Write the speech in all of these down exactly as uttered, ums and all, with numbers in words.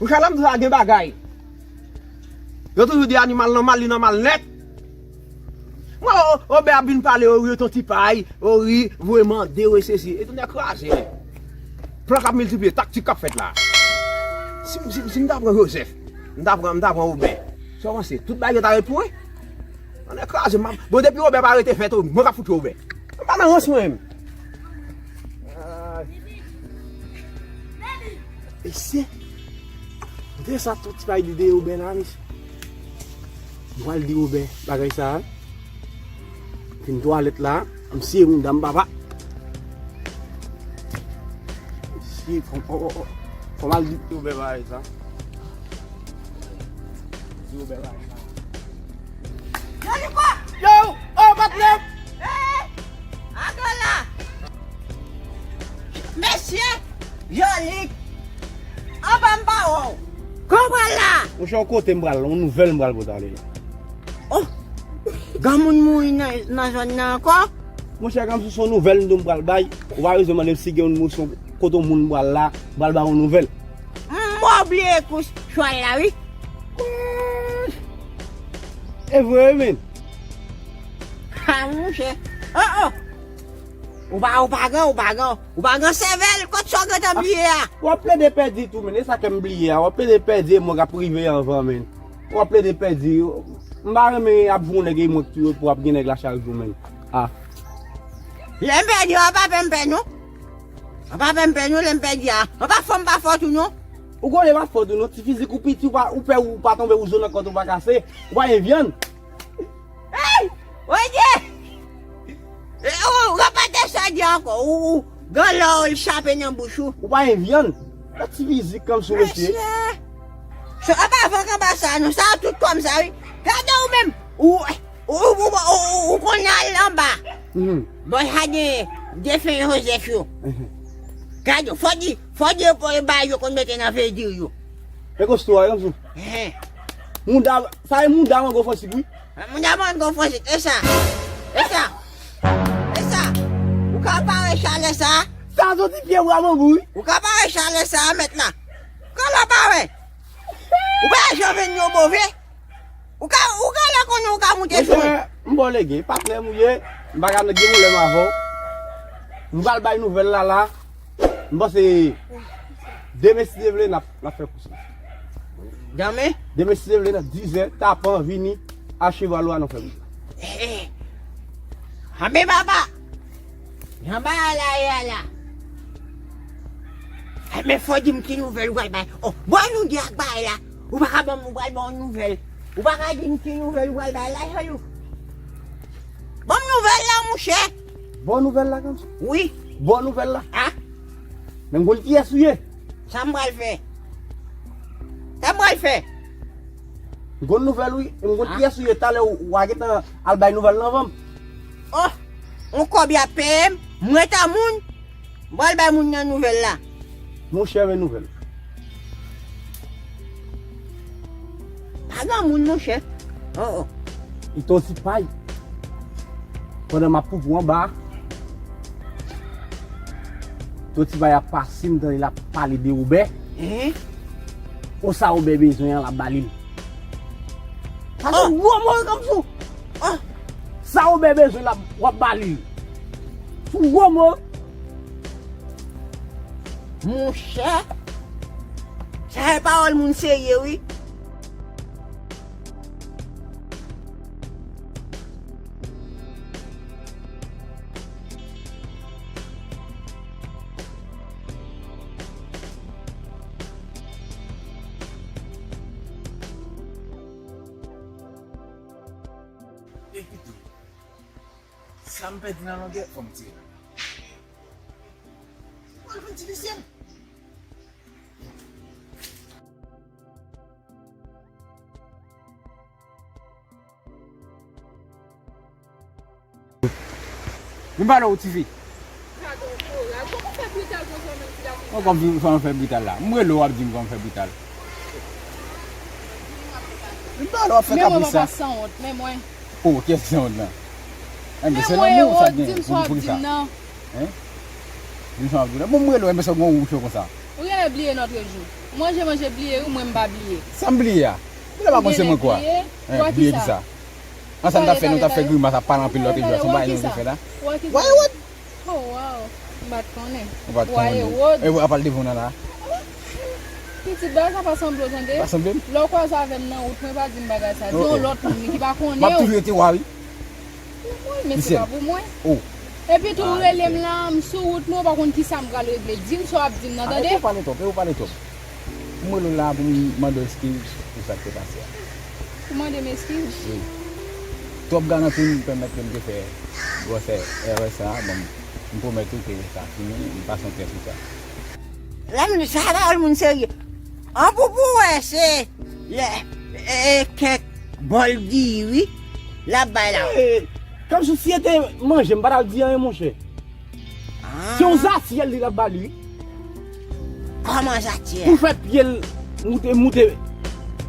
Mouche, lè m di w sa gen bagay. Yo toujou di animal nan mal, li nan mal nèt. Mwen, o, o, Obè ap vin pale, o, ri, ton ti pay, o, ri, voye mande, o, e sesi. E tou nèg kraze, wi. Plan k ap miltipliye, taktik k ap fèt la. Si, si, si m ta pran Joseph, m ta pran, m ta pran Obè. Sa w panse? Tout bagay yo ta ret pou mwen? An nèg kraze, m ap, bon, depi Obè pa rete fèt, o, mwen k ap fout Obè. M pa nan rans mwen menm. Ay. Mesye, kote sa tout ti bay di de Obè la, mesye? Mwen al di Obè bagay sa a. Fin twalèt la, m siye mouda m, papa. M siye, fò, fò, fò, fò m al di Obè bagay sa. Di Obè bagay sa. Yo, Liko! Yo, oh, patnè! Eh, eh, atann la! Mesye, Yolik, anba m pa wè w. Kòman w pral la? Monchè, yon kote m pral, yon nouvèl m pral pote ale la. Oh, granmoun mouri nan, nan zòn nan ankò? Monchè, granmoun, se yon nouvèl m di w m pral bay. Ou pa bezwen mande m si gen yon moso kote yon moun m pral la, m pral ba w yon nouvèl. M bliye kouch chwal la, wi. E vre, men. Ha, monchè. Oh, oh. Ou pa, ou pa gen, ou pa gen, ou pa gen sèvèl, kot sa w gentan bliye a? W ap plede pèdi tou, men e sa ke m bliye a. W ap plede pèdi, e mwen k ap rive anvan, men. W ap plede pèdi. M pa renmen ap jwenn nèg e mwen k tou pou ap gen nèg la chak jou, men. Ah. Lè m pèdi, w ap apè m pè non. W ap apè m pè non, lè m pèdi a. W ap fò m pa fò tou non. Ou konnen pa fò tou non, ti fizik ou piti, ou pa, ou pè ou pa tonbe, ou zo nan kòt ou pa kase. Ou pa gen vyann. Hey! Odye! E, ou repete sa di ankò. Ou, ou, gen lè w chape nan bouch ou. Ou pa gen vyann. Yon ti fizik kòmsi w mesye. Mesye! Sa pa vank anba sa non, sa tout kòm sa wi. Gade ou menm. Ou, ou, ou, ou, ou, ou konn al anba. Mhm. Bon, sa gen defen Joseph yo. Mhm. Gade, fò di, fò di yo bay yo konn mete nan fedil yo. E kòmsi w a, kòmsi. Ehe. Mouda, sa e mouda mango fò sik wi. Moun a mande konfranse, e sa? E sa? E sa? Ou ka pare chalè sa? Sa soti pye bra mango wi. Ou ka pare chalè sa, mèt la? Kòlò pa wè. Ou pa janm vin yon move. Ou ka, ou ka la konnen ou ka moute sou mwen. Monchè, m ba w lege, patnè m ou ye, m pa ka gen pwoblèm avè w. M pral bay nouvèl la la. M panse demen si Dye vle n ap, n ap fè kou sa. Demen? Demen si Dye vle nan dizè, tapan, vini, a cheval ou a nan fè bri. Eh, eh. Anben papa. Jan bagay la ye a la. Eh, men fò di m ki nouvèl ou pral bay. Oh, bon nou di ak bagay la. Ou pa ka ban m, ou pral ban m nouvèl. Ou pa ka di m ki nouvèl ou pral bay la, Jean-Loup. Ban m nouvèl la, monchè. Bon nouvèl la, kòmsi? Wi. Bon nouvèl la. Ah. Men m konn kiyès ou ye. Sa m pral fè? Sa m pral fè? M konn nouvèl wi. M konn kiyès ou ye. Talè w a gentan al bay nouvèl nan van m. Oh, yon kòb y ap peye m. Mwen ta moun. M pral bay moun nan nouvèl la. Monchè, men nouvèl. Pa gen moun, monchè. Oh, oh. Li te yon ti pay. Pandan m ap poupou anba, te yon ti pay ap pase, m tande l ap pale de Obè. Ehe. Konsa Obè bezwen an, l ap ba li l. Sa se gwo mo, Kamsou. Oh. Sa Obè bezwen, l ap, w ap ba li l. Sou gwo mo. Monchè, sa e pawòl moun serye wi. Ekite, sa m pèdi nan longè, fò m tire la. Mwen vin difisil. Vin pale w, tifi. Gadon kouraj. Kòman w fè brital konsa menm si l ap vin? Kòman w fè brital la? M rele w, w ap di m kòman w fè brital. Vin pale w ap fè kabris sa. Men mwen papa sanwont, men mwen. Oh, kiyès ki sanwont lan? Enben, se lanmou sa gen pou li sa. Hein? Di m sa w ap di m nan. Bon, m rele w, enben, sa w gen yon wouch konsa. Ou genlè bliye lòt jou. Manje, manje, bliye, wi, mwen m pa bliye. Sa m bliye a? Ou genlè pa konn se mwen kwa? Bliye kisa? An sa n t ap fè, nou t ap fè grimas, ap pale anpil lòt jou a, se yon bagay nou te fè la? Why what? Oh, wow. M pa t konnen. Ou pa t konnen. Why what? E w ap al devan nan la? Pitit, bagay sa pa sanble w, tande. Pa sanble m? Lè w kwaze avè m nan wout, mwen pa di m bagay sa. Di yon lòt moun ki pa konnen w. M ap toujou rete wa, wi. Mwen, men se pa pou mwen. Epi tou, ou rele m la, m sou wout, mwen pa konn kisa m pral regle. Di m sa w ap di m nan, tande? Ou pale twòp, ou pale twòp. M rele w la pou m mande w eskiz pou sa k te pase a. Ou mande m eskiz? Wi. Twòp galanti m pèmèt ke m te fè gwòsè erè sa a. Bon, m pwomèt ou ke sa fini, m pase yon tès pou sa. Lè m sa pawòl moun serye. An pou pou wè se lè e, kèk bòl diri l ap bay la. Kòmsi si se te manje, m pa t ap di anyen, monchè. Se yon zatyèl li t ap ba li, wi. Kòman zatyèl? Pou fè pye l moute, moute.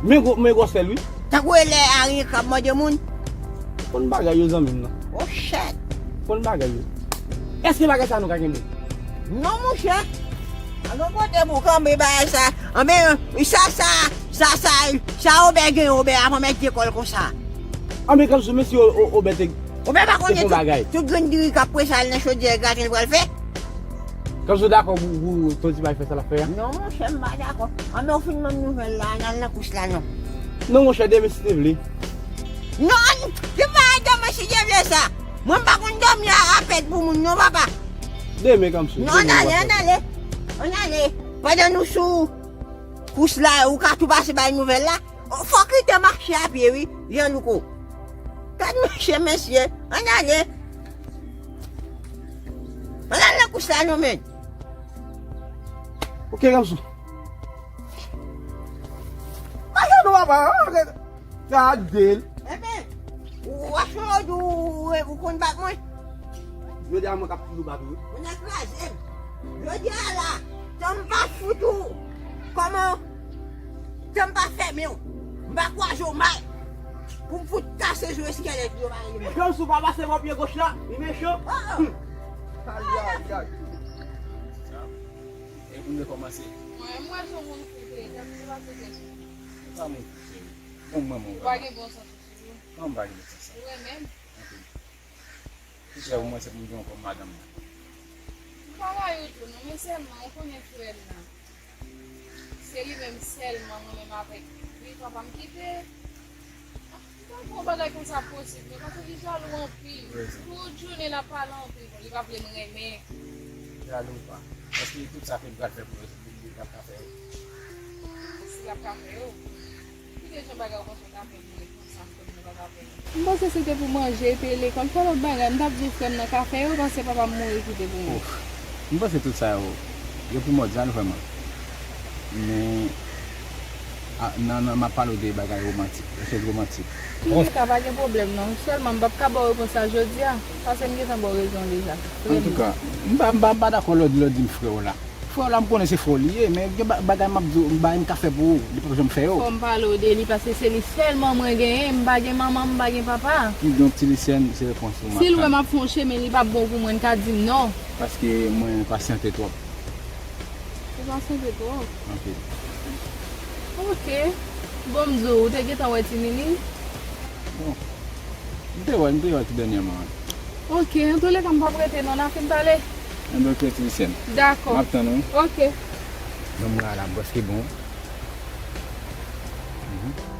Men gwo, men gwosè l, wi. Tankou e lè aryen krab manje moun. Konn bagay yo, zanmi m nan. Oh, shit. Konn bagay yo. Èske bagay sa nou ka kenbe? Non, monchè. An nou kote pou kanpe bagay sa. Anben, sa, sa, sa, sa, sa Obè gen, Obè ap anmède kò l konsa. Anben, kòmsi mesye O-, O-, Obè te, Obè pa te konnen fon tout, bagay. Tout grenn diri k ap prese al nan chodyè graten l pral fè. Kòmsi w dakò pou, pou Ton Tibay fè sa l ap fè a? Non, monchè, m pa dakò. Anben, w fin ban m nouvèl la, n al nan kous la, non. Non, monchè, demen si Dye vle. Non, ki bagay demen si Dye vle sa? Mwen m pa konn dòmi a, a pèt pou moun non, papa. Demen kòmsi. Non, ann ale, ann ale. Ann ale. Pandan nou sou kous la, ou ka tou pase bay nouvèl la. Fòk kite mache a pye, wi, Jan Louko. Gad mache, mesye. Ann ale. Ann al nan kous la, non, men. Ok, kòmsi. Mache nou, papa. Gade l. Enben, w ap fè yon di w, w konn bat mwen? Jodi a mwen k ap toujou bat ou, wi. Moun nan kraze m. Jodi a la, tan m pa fout ou, kòman, tan m pa fèmen w, m pa kwaze w mal, pou m fout kase zo eskèlèt yo ba li. Kòmsi w pa pase bò pye goch la, li mechan. Oh, oh. Ay, ay, ay. E pou n rekòmanse. Mwen, mwen se yon moun foute, sa se pa se kèsyon. Ou pa moun foute, wi. Bon, mwen, mwen, ou pa gen bon sans. Non, m pa gen sa. Ou renmen m? Anpil. Ki fè ou mwen se pou m gen yon kòm madanm mwen? M pa rayi w tou non, men sèlman ou konnen frè m nan. Se li menm sèlman mwen menm avèk li, papa m kite. M pa kwè yon bagay konsa posib non, paske li jalou anpil. Tout jounen l ap pale anpil, bon, li pa vle m renmen. Jalou ou pa. Paske tout sa ke l pral fè pou yo, li, li, l ap ka fè yo. Si l ap ka fè yo. Kite jan bagay yo konsa ta fè vre konsa, frè m nan pa ka fè. M panse se te pou manje epi lekòl, fè lòt bagay. M t ap di w frè m nan ka fè yo, paske papa m mouri kite pou mwen. Ouf. M panse tout sa yo, yo primòdyal vrèman. Men, a, nan, nan, m ap pale w de bagay womantik, de chèz womantik. Antouka, pa gen pwoblèm non. Sèlman, m p ap ka ba w repons sa jodi a, paske m gentan ba w rezon deja. Frè m nan. Antouka, m pa, m pa, m pa dakò lè w di, lè w di m frè w la. Frè w la, m konnen se frè w li ye, men gen ba-, bagay m ap di w, bagay m ka fè pou ou, li p ap janm fè yo. Fò m pale w de li, paske se li sèlman mwen genyen, m pa gen manman, m pa gen papa. Kidonk, Ti Lisyèn, se repons ou m ap tann. Si l wè m ap fè yon chemen, li p ap bon pou mwen, l ka di m non. Paske mwen pasyante twòp. Ou pasyante twòp? Anpil. Ok. Bon, m di w, ou te gentan wè Ti Nini? Bon. M te wè, m te wè tou dènyèman an. Ok, antouleka, m p ap rete non, n a fin pale. Enben, ok, Ti Lisyèn. Dakò. M ap tann ou. Ok. Nonm la la, m prèske bon. Mhm.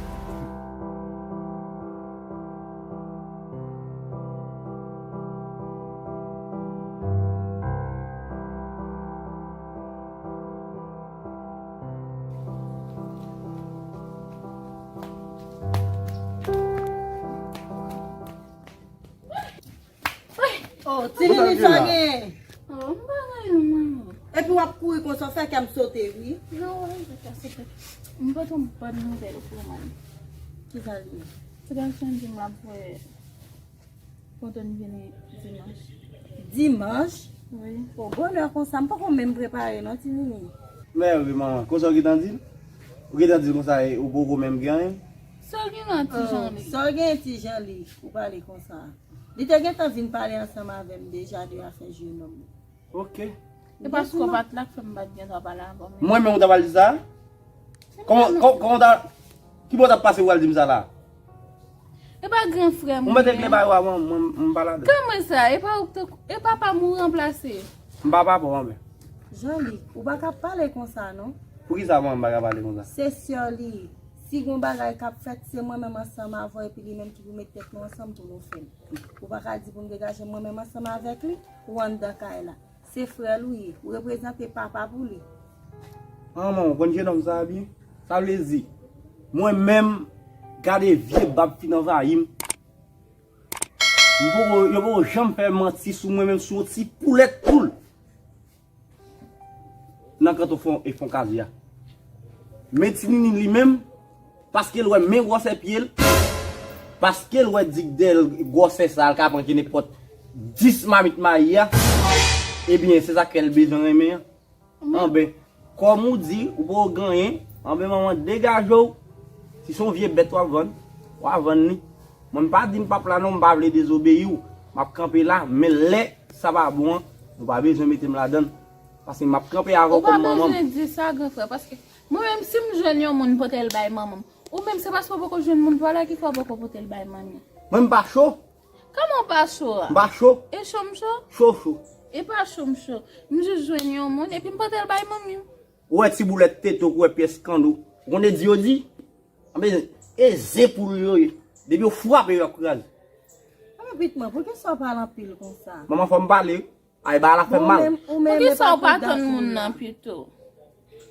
Oh, Ti Nini, sa w gen? Oh, m pa gen anyen non, manman. Epi w ap kouri konsa, w fè kè m sote, wi. Non, wi, sa sote. M pote yon bòn nouvèl pou ou, manman. Kisa l ye? Ti gason di m l ap voye Kontan n vini dimanch. Dimanch? Wi. O, bonè konsa, m poko menm prepare non, Ti Nini. Mèvi, manman, konsa w gentan di l? Ou gentan di l konsa, e, ou poko menm gen anyen? Sa w gen nan Ti Janli? Sa w gen Ti Janli, ou pale konsa? Li te gentan vin pale ansanm avè m deja de afè jenòm nan. Ok. E paske w pa t la k fè m pa t gen dwa pale avè w menm. Mwen menm ou ta pral di sa? Kòman, kò- kòman w ta, ki bò w t ap pase pou w al di m sa la? E pa gran frè m ou mete m nan bagay ou a mwen, mwen m pa ladan. Kòman sa? E pa ou k te, e papa m ou ranplase? M pa papa w anben. Jean-Luc, ou pa ka pale konsa non. Poukisa mwen m pa ka pale konsa? Se sè li. Si gon bagay k ap fèt, se mwen menm ansanm avè w epi li menm ki pou met tèt nou ansanm pou nou fè l. Ou pa ka di pou m degaje mwen menm ansanm avèk li, ou anndan kay la. Se frè l ou ye. Ou reprezante papa pou li. An, manman, w konn jenòm sa a byen? Sa vle di, mwen menm, gade vye bab fin anvayi m. M poko, yo poko janm fè manti sou mwen, menm sou yon ti poulèt poul. Nan kanto fon, e fon kazi a. Men ti nini li menm, paske l wè men gwosè pye l, paske l wè dik dèyè l gwosè sa, l ka pran kenenpòt dis mamit mayi a, ebyen, se sa k fè l bezwen renmen an. Anben, kòm ou di, ou poko gen anyen, anben, manman, degaje w. Si se yon vye bèt w ap vann, w a vann li. Mwen, m pa di m p ap la non, m pa vle dezobeyi w. M ap kanpe la, men lè sa pa bon an, nou pa bezwen mete m ladan l. Paske m ap kanpe avè w kòm manman m. Ou pa bezwen di sa, gran frè, paske mwen menm, si m jwenn yon moun pote l bay manman m, ou menm, se paske w poko jwenn moun pa w la ki fè w poko pote l bay manmi. Mwen, m pa cho. Kòman w pa cho a? M pa cho. E cho m cho? Cho, cho. E pa cho m cho. M jis jwenn yon moun, epi m pote l bay manmi m. Ou wè ti boulèt tete w, ou wè pyès kanno. Ou konn di yo di? Anben, e zen poul yo ye. Depi yo frape, yo ap kraze. Anben, pitit mwen, poukisa w pale anpil konsa? Manman, fò m pale. Ay, bagay la fè m mal. Poukisa w pa tann moun nan pito?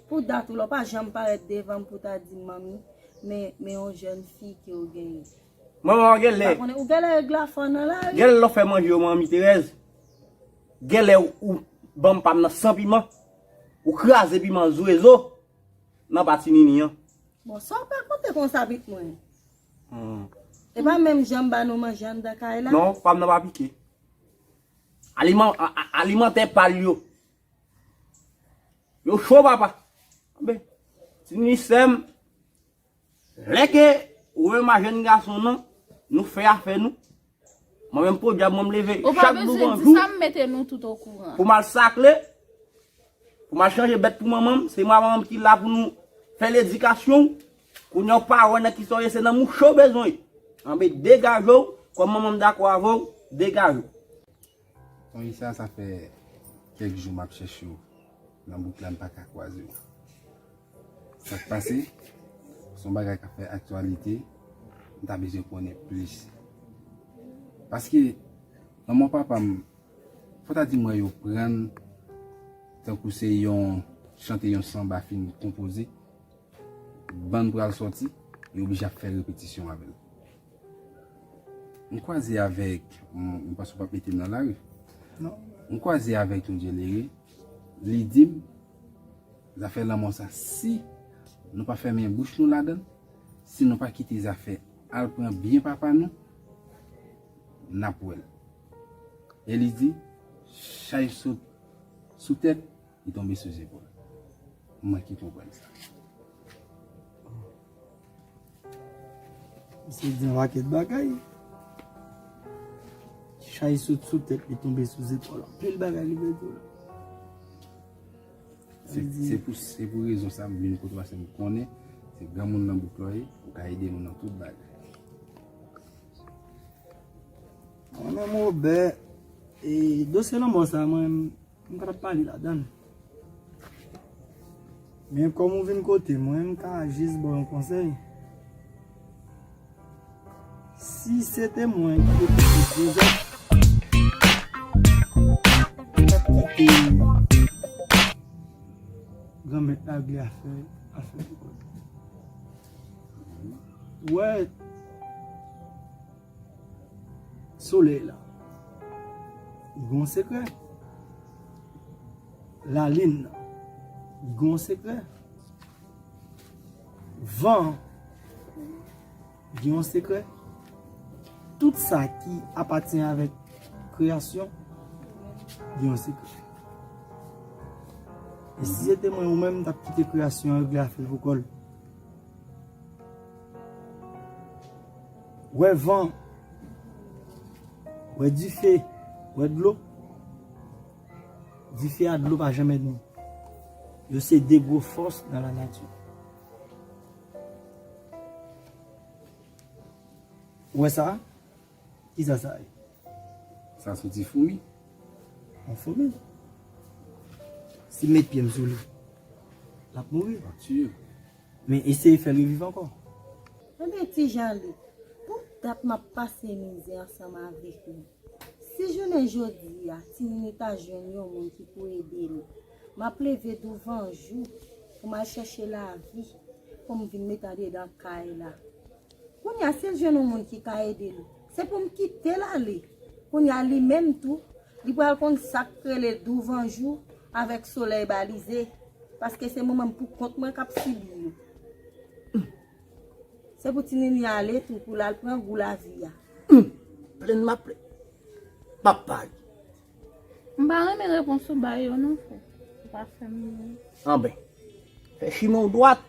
Pou dat ou la, w pa janm parèt devan m pou ta di m, manmi, men, men yon jèn fi ke w genyen. Manman, w genlè. Ou pa konnen, ou genlè règ la fè w nan lari. Genlè lè w fè manje yo, manmi Terèz. Genlè ou ban m pa m nan san piman. Ou kraze piman zwezo nan pa ti nini an. Bon, sa w pa konte konsa, pitit mwen. Hmm. E pa menm jan m ba nou manje anndan kay la? Non, pa m nan pa pike. Aliman-, a-, a-, alimantè pa l yo. Yo cho, papa. Anben, ti nini sè m, lè ke ou menm a jèn gason nan, nou fè afè nou. Mwen menm, podyab, mwen m leve chak douvan jou pou m al sakle, pou m al chanje bèt pou manman m. Se mwen manman m ki la pou nou fè ledikasyon. Kounye a w pa wè nan ki sa w ye, se nan mouche w bezwen ye. Anben, degaje w, kòm manman m dakò avè w, degaje w. Konbyen sa, sa fè kèk jou m ap chèche w nan bouk la, m pa ka kwaze w. Sa k pase? Se yon bagay k ap fè aktyalite, m ta bezwen konnen plis. Paske, lanmò papa m, fò ta di m wè yo pran l tankou se yon chante yon sanba fin konpoze. Bann pral sòti, yo oblije ap fè repetisyon avè l. M kwaze avèk, m, m panse w p ap mete m nan lari. Non. M kwaze avèk yon djelere, li di m, zafè lanmò sa, si nou pa fèmen bouch nou ladan l, si nou pa kite zafè al pran byen papa nou, n ap wè l. E li di, chay sot sou tèt, li tonbe sou zepòl. Mwen ki konprann sa. Misye di yon pakèt bagay. Chay sot sou tèt li, tonbe sou zepòl. Anpil bagay li vle di w la. Se, se pou, se pou rezon sa m vin kote w paske m konnen se granmoun nan bouk la w ye, ou ka ede nou nan tout bagay. Mwen menm Wobè, e, dosye lanmò sa, mwen, m pa t ap pale ladan l. Men kòm ou vin kote mwen, m ka jis ba w yon konsèy. Si se te mwen ki te kite Jozèf, m t ap kite Granmèt la regle afè, afè pou kò l. Ou wè, solèy la, li gen yon sekrè. Lalin nan, li gen yon sekrè. Van an, li gen yon sekrè. Tout sa ki apatyen avèk kreyasyon, li gen yon sekrè. E si se te mwen ou menm, m t ap kite kreyasyon an regle afè l pou kò l. Wè van, wè dife, wè dlo. Dife a dlo pa janm ènmi. Yo se de gwo fòs nan lanati. Ou wè sa? Kisa sa ye? Sa se yon ti foumi. Yon foumi? Si m met pye m sou li, l ap mouri. L ap tiye. Men eseye fè l reviv ankò. Enben, ti Janli, pou dat m ap pase mizè ansanm avèk li. Si jounen jodi a, Tinini ta jwenn yon moun ki pou ede l, m ap leve douvan jou pou m al chèche lavi, pou m vin met andedan kay la. Kounye a, si l jwenn yon moun ki ka ede l, se pou m kite l ale. Kounye a, li menm tou, li pral konn sa k rele douvan jou avèk solèy balize, paske se mwen menm pou kont mwen k ap sibi yo. Se pou Tinini ale tou, pou l al pran gou lavi a. Plenn m ap plenn. Papay. M pa renmen repons ou bay yo non, frè. Ou pa fè m. Anben, fè chimen w dwat.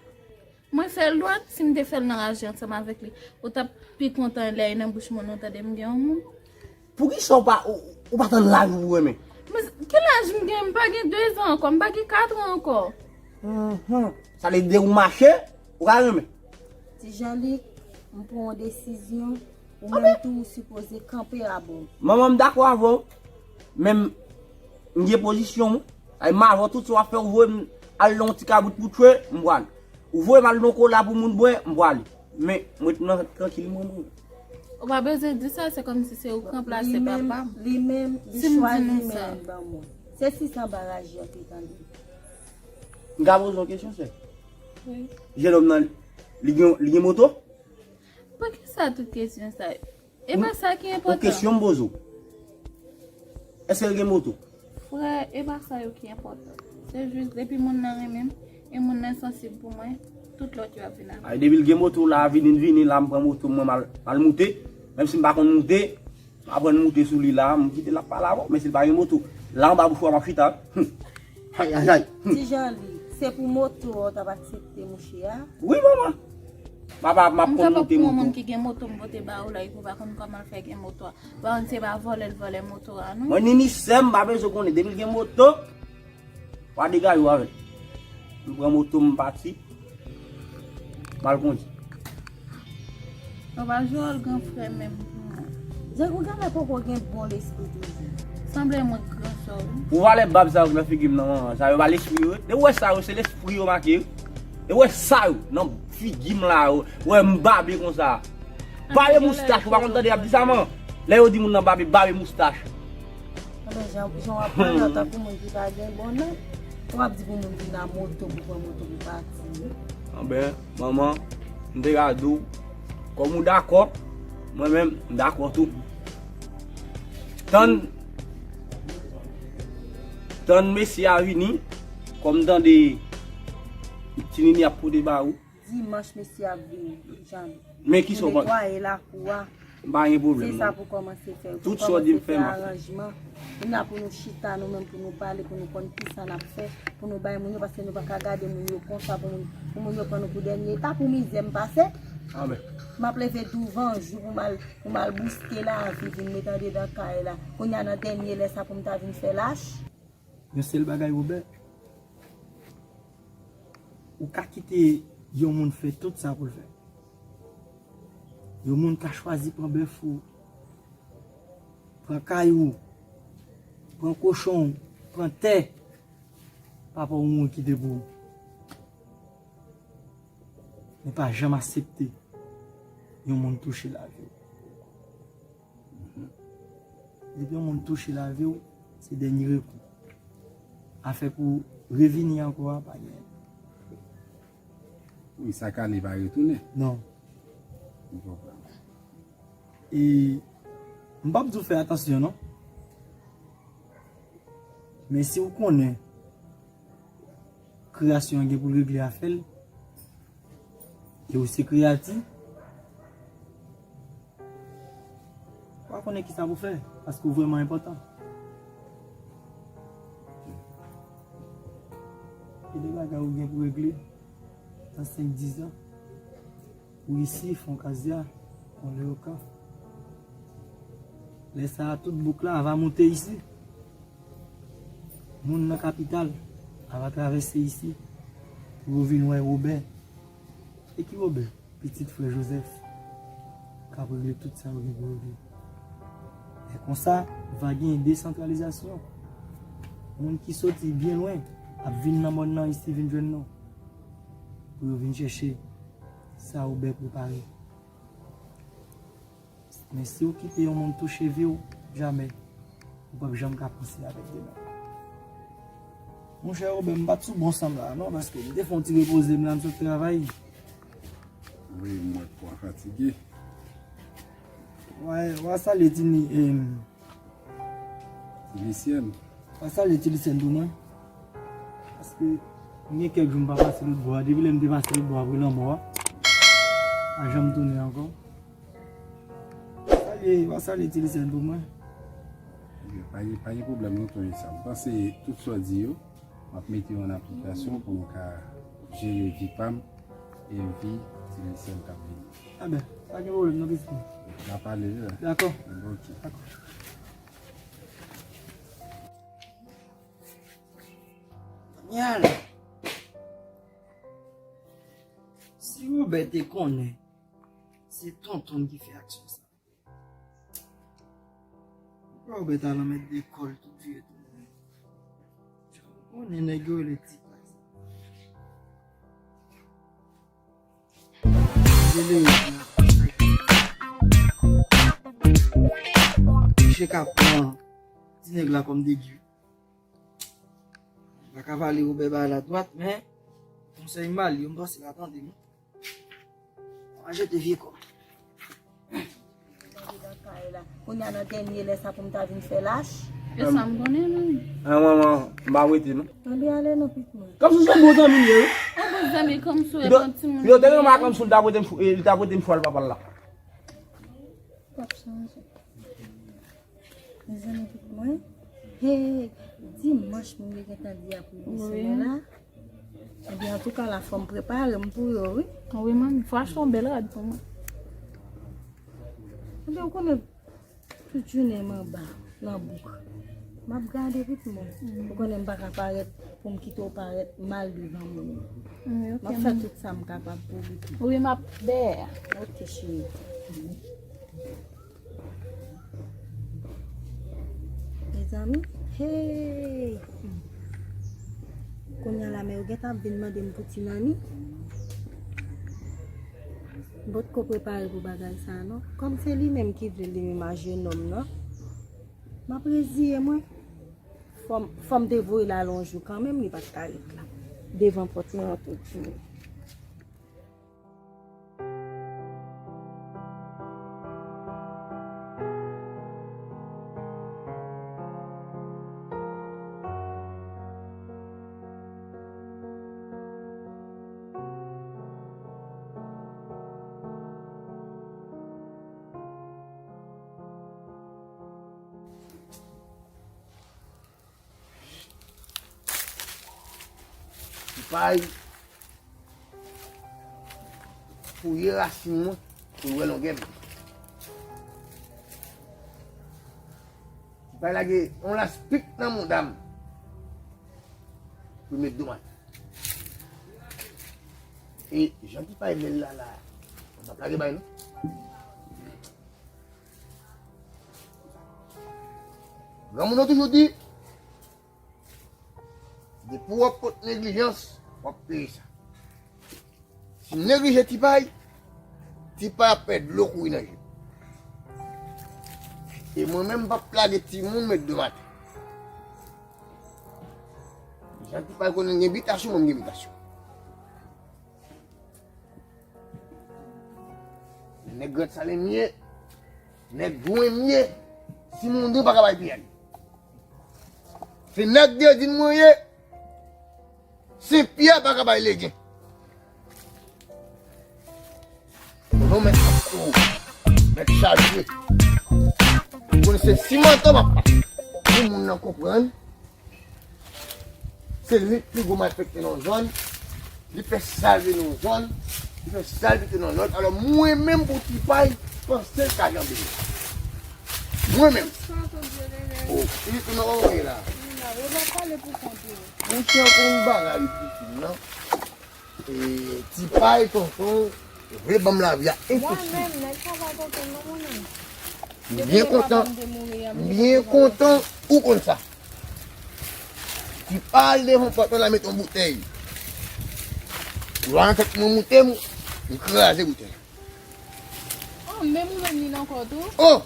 Mwen fè l dwat, si m te fè l nan raje ansanm avèk li, ou t ap pi kontan lè e nan bouch mwen ou tande m gen yon moun. Poukisa w pa, ou, ou pa tann laj ou pou renmen? Men ki laj m gen? M pa gen dezan ankò, m pa gen katran ankò. Mhm. Sa vle di ou mache, ou ka renmen. Ti Janlik, m pran yon desizyon, ou menm tou ou sipoze kanpe a bò. Manman, m dakò avè w, men m, m gen pozisyon m. Ay, m avè w tout sa w ap fè, ou voye m al nan yon ti kabrit pou tchwe, m pral. Ou voye m al nan yon kola pou moun bwè, m pral. Men, mwen ret nan trankil mwen, mwen. Ou pa bezwen di sa, se kòmsi se ou k ranplase papa m. Li menm, li chwazi men l ban mwen. Se sisan baraj yo te tande. M ka poze yon kesyon, sè? Wi. Jennonm nan, li gen, li gen moto? Poukisa tout kesyon sa yo? E pa sa ki enpòtan. Yon kesyon m poze w. Èske l gen moto? Frè, e pa sa yo ki enpòtan. Se jis depi moun nan renmen m, e moun nan sansib pou mwen, tout lòt yo ap vin apre. Ay, depi l gen moto la, vini, vini la, m pran moto m, mwen m al, m al moute. Menm si m pa konn moute, m aprann moute sou li la, m kite l ap pale avè w, men si l pa gen moto, la anba bouch ou a m ap chita. Hum. Ay, ay, ay. Hum. Ti Janlik, se pou moto a w t ap aksepte mouche a? Wi, manman. Papa, m ap konn moute moto. M kapab pran yon moun ki gen moto m pote ba ou la, epi ou pa konn kòman l fè gen moto a. Ou pa konn se pa vòlè l vòlè moto a, non? Mwen ni ni sè m, m pa bezwen konnen. Depi l gen moto, w a degaje w avè l. M pran moto m, m pati. M al kondi. Ou pa jwe wòl gran frè menm. Django Gala poko gen bon lespri toujou. Sanble mwen gran sè w, wi. Pou valè bab sa yo ki nan figi m nan, manman, sa yo pa lespri yo. Depi w wè sa yo, se lespri yo make, wi. Depi w wè sa yo nan figi m la, yo wè m babe konsa. Babe moustach, ou pa konn tande y ap di sa, man? Lè yo di moun nan babe, babe moustach. Anben, jan, jan w ap pale an tankou moun ki pa gen bon nan, w ap di pou moun vin a moto, pou pran moto pou pati. Anben, manman, m te ka di w, kòm ou dakò, mwen menm, m dakò tou. Tann, tann mesye a vini, kòm m tande Ti Nini ap pote ba ou. Dimanch mesye ap vini, Jan. Men ki sa w panse? Pou netwaye lakou a. M pa gen pwoblèm, non. Se sa pou kòmanse fè. Tout sa w di m fè, m ap fè. Pou kòmanse fè aranjman. Kounye a pou nou chita, nou menm pou nou pale, pou nou konn kisa n ap fè, pou nou bay moun yo, paske nou pa ka gade moun yo konsa, pou moun, pou moun yo pran nou pou dènye eta, pou mizè m pase. Amèn. M ap leve douvan jou pou m al, pou m al bouske lavi, vin met andedan kay la. Kounye a nan dènye lè sa pou m ta vin fè lach. Yon sèl bagay, Wobè, ou ka kite yon moun fè tout sa pou l fè. Yon moun ka chwazi pran bèf ou, pran kay ou, pran kochon ou, pran tè papa ou mouri kite pou ou. Men pa janm aksepte yon moun touche lavi w. Depi yon moun touche lavi w, se dènye rekou. Afè pou revini ankò a, pa genyen. Wi, sa k ale pa retounen. Non. M konprann. E m p ap di w fè atansyon, non. Men si w konnen kreyasyon an gen pou l regle afè l, e ou se kreyati, ou pa konnen kisa pou fè, paske ou vrèman enpòtan. Gen de bagay ou gen pou regle nan senk, diz an. Ou isi, Fon Kazya, Fon Lewokan. Lè sa a, tout bouk la va moute isi. Moun nan kapital ap travèse isi pou yo vin wè Wobè. E ki Wobè? Pitit frè Jozèf k ap regle tout sa yo gen pou regle. E konsa, va gen desantralizasyon. Moun ki soti byen lwen ap vin nan mòn nan isi vin jwenn nou pou yo vin chèche sa Wobè prepare. Men si w kite yon moun touche vi w, jamè, ou p ap janm ka panse avèk demen. Monchè Wobè, m pa t sou bon san m la non, paske m te fè yon ti repoze m la, m sot travay. Wi, m wè kò w fatige. W a, w a salye Tini, em, Ti Lisyèn. W a salye Ti Lisyèn pou mwen. Paske m gen kèk jou m pa pase lòt bò a. Depi lè m te pase lòt bò a, apre lanmò a, pa janm tounen ankò. Salye, w a salye Ti Lisyèn pou mwen. Ok, pa gen, pa gen pwoblèm non, Tony Sam. M panse tout sa w di yo, m ap mete yo an aplikasyon pou nou ka jere vi pa m e vi Ti Lisyèn k ap vini. Enben, pa gen pwoblèm non, pitit mwen. N a pale, wi, la. Dakò. Enben, ok. Dakò. Kounye a la, si Wobè te konnen se tonton l ki fè aksyon sa, Wobè ta nan mèt de kò l tout vye tou. Konnen nèg yo rele Ti Paz. Rele yo la. Misye ka pran ti nèg la kòm degi. Pa ka pale Wobè bay la dwat, men konsèy m ba li yo, m panse l a tande m. Pa jete vye kò. Kounye a nan dènye lè sa pou m ta vin fè lach. E sa m konnen, non. An, mwen, mwen, m pa wete, non. Ann ale non, pitit mwen. Kòmsi se bon zanmi m ye, wi. An bon zanmi, kòmsi w e bon timoun. Yo te renmen kòmsi l ta prete m chwa, li ta prete m chwa l papa l la. W ap chanje. Mezanmi, tout mwen. Hey, dimanch moun yo gentan di ap remisyonnen la. Ebyen, antouka, la fò m prepare m pou yo, wi. Wi, manmi, fò achte yon bèl rad pou mwen. Ebyen, ou konnen tout jounen m anba, nan bouk. M ap gade ritm ou. Ou konnen m pa ka parèt pou m kite w parèt mal devan moun yo. M ap fè tout sa m kapab pou ou. Wi, m ap dèyè. Ok, cheri. Mezanmi, hey! Kounye a la, men yo gentan ap vin mande m pou ti nanny. M potko prepare pou bagay sa a, non. Kòm se li menm ki vle l, li menm a jenòm nan, m ap reziye mwen. Fò m, fò m te voye l al yon jou kanmenm, li pa t ka ret la. Devan pòt mwen an tout jounen. Ti Pay fouye rasin mwen pou l wè longè m. Ti Pay lage yon laspik nan mouda m pou l met dlo m atè. E jan Ti Pay men l la la, m p ap lage bay non. Granmoun yo toujou di, depi w ap pot neglijans, w ap peye sa. Si m neglije Ti Pay, Ti Pay ap fè dlo kouri nan je m. E mwen menm, m p ap lage timoun met dlo m atè. Jan Ti Pay konnen gen bitasyon, mwen m gen bitasyon. Nèg Grandsalen m ye, nèg Dwoumen m ye, si m wonn pa ka bay pye a li. Se nèg Dèdin mwen ye, Senpyè pa ka bay legen. Non, mèt ap kou, mèt chaje. Ou konnen se simantan m ap pase. Pou moun nan konprann, se li k pi gwo malfektè nan yon zòn. Li fè sa l vle nan yon zòn, li fè sa l vle nan lòt. Alò, mwen menm pou Ti Pay, panse l ka janbe m. Mwen menm. Oh, li tounen wè w ye la. Eva pale pou kont ou. Monchè, ou konn bagay li pitit non. E, ti pay tonton vle ban m lavi a enposib. Mwen menm, nèg sa pa tonton non, mwen menm. M byen kontan. M byen kontan ou konn sa. Ti pay devan pòt la met yon boutèy. Lwa an fèt mwen moute m, m kraze boutèy. Oh, menm ou menm li nan kò tou? Oh!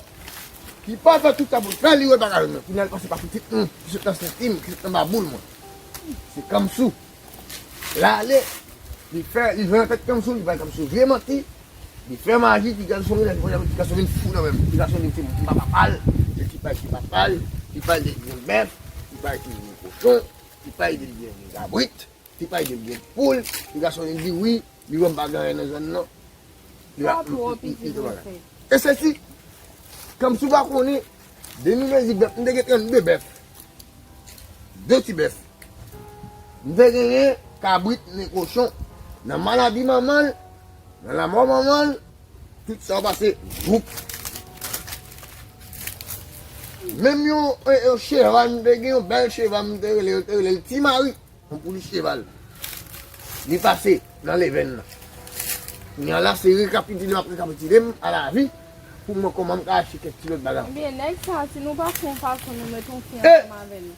Ki pa fè tout sa pou fè li wè bagay mwen. Pou n al pase pa pitit nou, ki sot nan senti m, ki sot nan baboul mwen. Se Kamsou. L ale, li fè, li jwenn tèt Kamsou, li bay Kamsou vye manti, li fè maji, ti gason vin, ti gason vin fou nan men m. Ti gason vin se moun pa papa l, se ti pay ki papa l, ti pay li gen bèf, ti pay ki gen kochon, ti pay li gen kabrit, ti pay li gen poul, ti gason vin di wi, li wè m pa gen anyen nan zòn nan. Li pa, li, li, li, li te bagay. E se si, Kamsou pa konnen, de nou mezi bèf, m te gen trannde bèf. De ti bèf. M te genyen kabrit, men kochon. Nan maladi manman l, nan lanmò manman l, tout sa yo pase, voup. Menm yon, yon, yon cheval, m te gen yon bèl cheval, m te rele, yo te rele l Ti Mari. Yon pouli cheval. Li pase nan levèn nan. Kounye a la, se rekapitile m ap rekapitile m a lavi pou m wè kòman m ka achte kèk ti lòt bagay. Ebyen, nèg sa, si nou pa fè yon fason nou met yon fi ansanm avè l.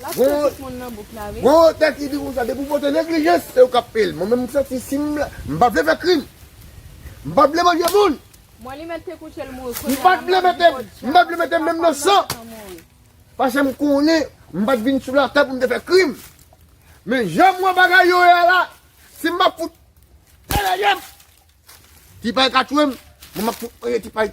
L ap fè tout moun nan bouk la, wi. Gon otè ki di konsa, depi w pote neglijans, se ou k ap peye l. Mwen menm, m santi si m, m pa vle fè krim. M pa vle manje moun. Mwen li mèt te kouche l mouri. M pa t vle mete, m pa t vle mete menm nan san. Paske m konnen m pa t vin sou latè pou m te fè krim. Men jan m wè bagay yo ye a la, si m pa fout pale yèm, ti pay ka tchwe m, mwen m ap fout peye ti pay